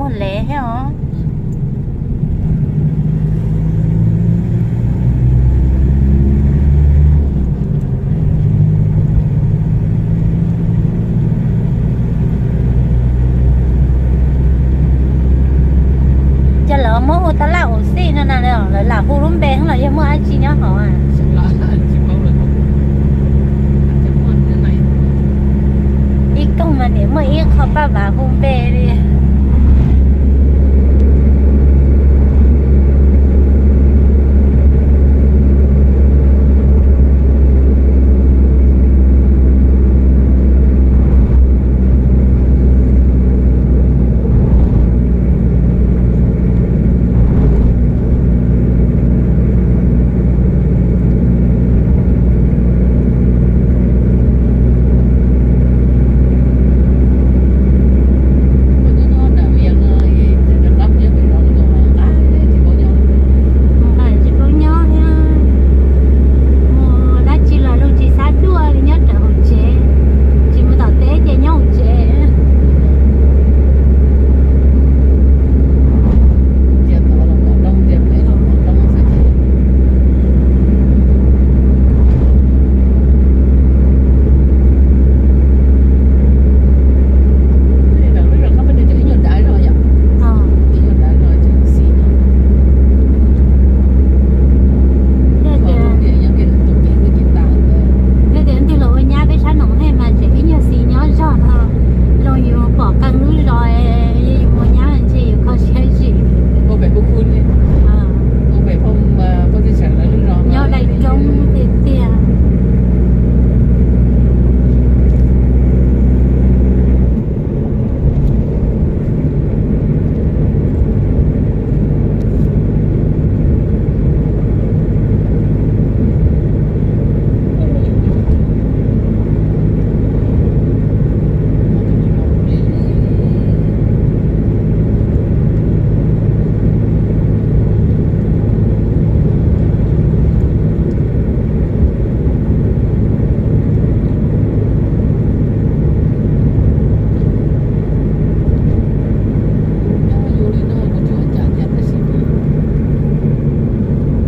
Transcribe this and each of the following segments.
Lev thiab os. Ces lawv muab hu tab laj Aus Xij no na, lawv lam hu lub npe los yog muaj dab tsi nyob hauv? Ib koog mas nim muaj ib qho paj vav hu npe li. Nqa tsis paub nyob thiab, mus dab tsi los luag tsis xav duaj li, nyob rawv hauv tsev, tsis mus tom teb ces nyob hauv tsev. Yog tias tig los ua nyab peb sab no thiaj mas tseem ib nyuag xis nyob zog no, zoo yus pom qee lub zos, yus mus nyab ntshe yus kho siab zim. Nyob dai roob tiag tiag.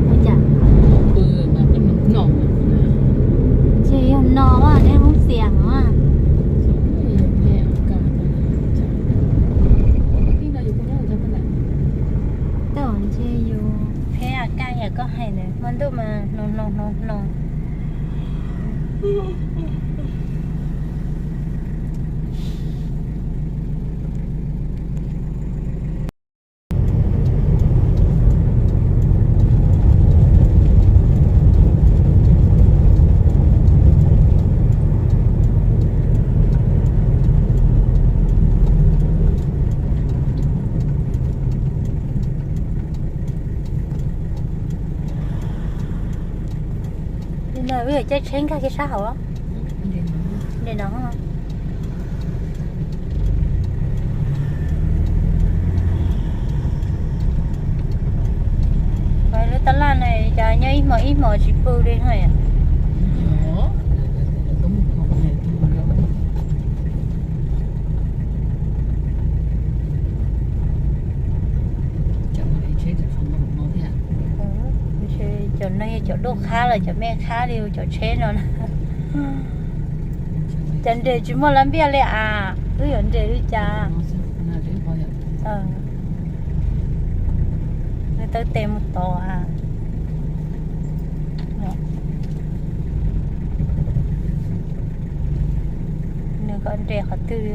Ua cas? Ces yog no neb hoob xias no. Tej zaum ntshe yus pheb a kaj yam koj hais ntawd, hmo ntuj mas hnoos hnoos hnoos hnoos. Li no wb yuav caij tsheb nkag kiag sab hauv. Li no. Lub tab laj no cas nyob ib hmo ib hmo tsis pw li no. Cov no yog cov duaj qhab los cov me qhab li cov tsheb no na. Cov nres tsis muaj lab npiaj li as, wb yuav nres li cas? Nws taw tes mus tod as. Nws kom nres qhov twg?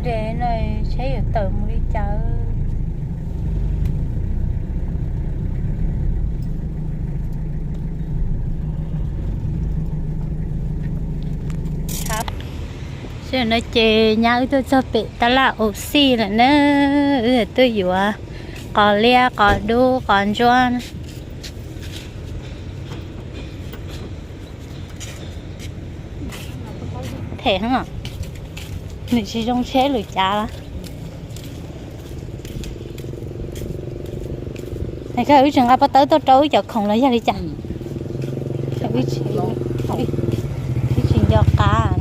Nres no tsheb yuav tawm mus li cas? Sij hawm no ces nyab wb tuaj txog pem tab laj Aus Xij lawm na, wb tuaj yuav qos liab, qos dub, qos ntsuab. Phem heev os, nws tsis zoo tsheb lwm cav. Wb tsis nqa pob tawb tuaj rau wb cov khoom los yog li cas? Wb tsis nco qab.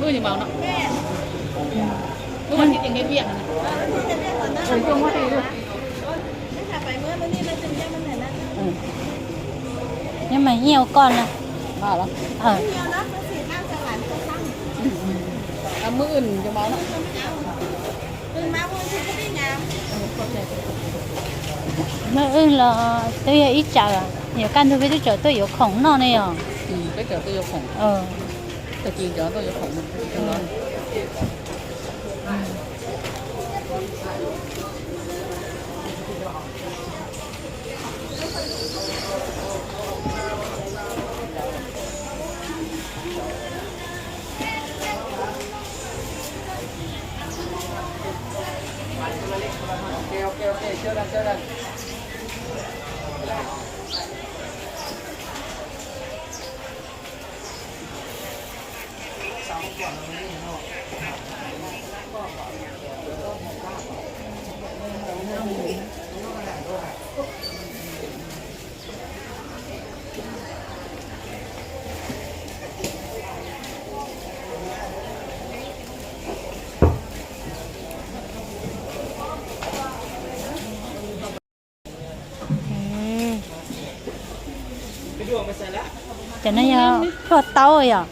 Wb yuav maj no. Wb mas thiab tias nqe piaj no. Nyob mas nyiaj ua koj na. Maj los? Maj wb cov maj no. Maj wb los twb yog ib tsam, yog kaj ntug peb twb tseem tuaj yuav khoom noj ne yom. Peb tseem tuaj yuav khoom. Tag kis cov tuaj yuav khoom no. Cov no yog plhuaj taub yom?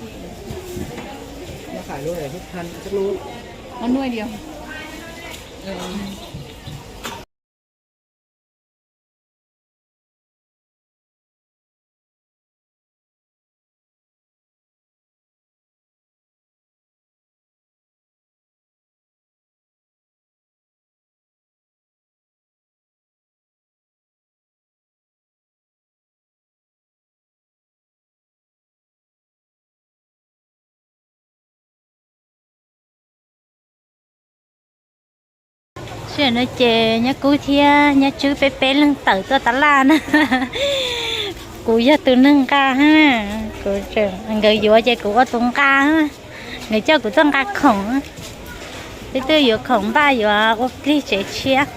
Tam no ces nyab Kub thiab nyab Tswb peb peb leeg tawm tuaj tab laj na. Kuv yog tus neeg nqa, kuv, nkawd yuav ces kuv ua tus nqa. Nkawd coj kuv tuaj nqa khoom. Peb twb yuav khoom npaj yuav ua plig tsev tshiab.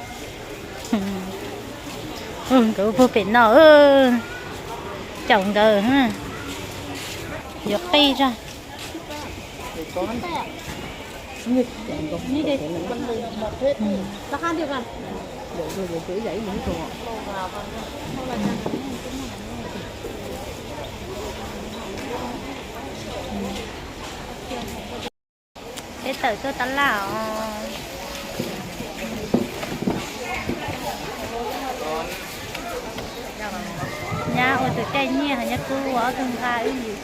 Nkawd ua puag pem no, caum nkawd yuav qij zog. Peb tawm tuaj tab laj os. Nyab ua tus caij nyiaj, nyab Kub ua ob tug nqa wb yim.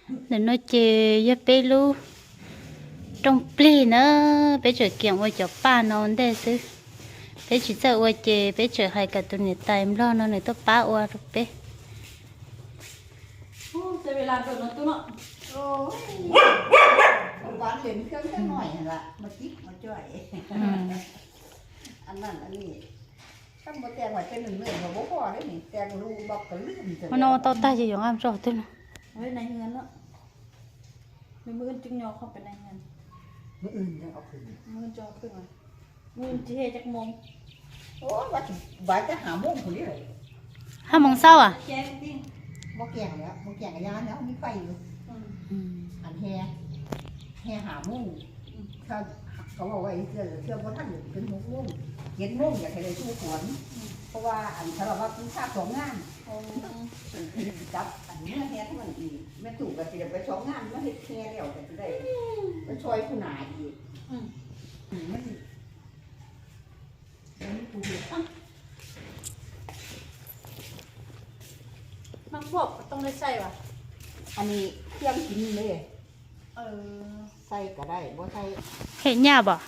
Ntawm no ces yog peb lub rooj plig na, peb tseem kiag ua cov paj no ua ntej xwb. Peb tsis txawj ua ces peb tseem hais kom tus niam tais nplog no nws tuaj pab ua rau peb. Ua no ua tau tag ces yuav nqa tso twg no. Hab moos xaub as? Maj pom tau li xaij as? Anij, thiab kiv li, xaij kom dai, muab xaij. Hem nyaj pom?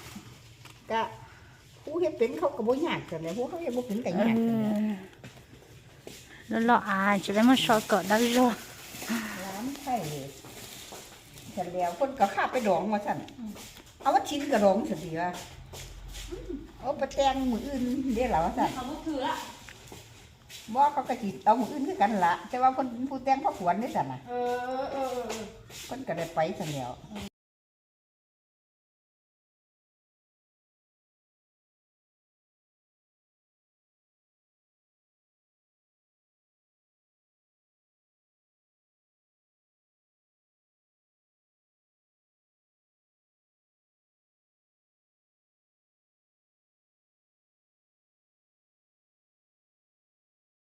Ka, hub thiab peev khaub kos muab nyaj tawm na, hub khaub thiab muab peev tais nyaj tawm na. Loj loj av tsis tau muab so kom dawb zog. Txhaj li peb kom khaj peb doov mas txhaj, a muab txiv kom doov txhaj li as. Peb teeb mus wb ntiab lawm txhaj. Muab koj tsis tau mus wb ntiab kawg lawm, tab sis peb teeb pab kuav ntiab txhaj na. Peb kom dai pais txhaj li.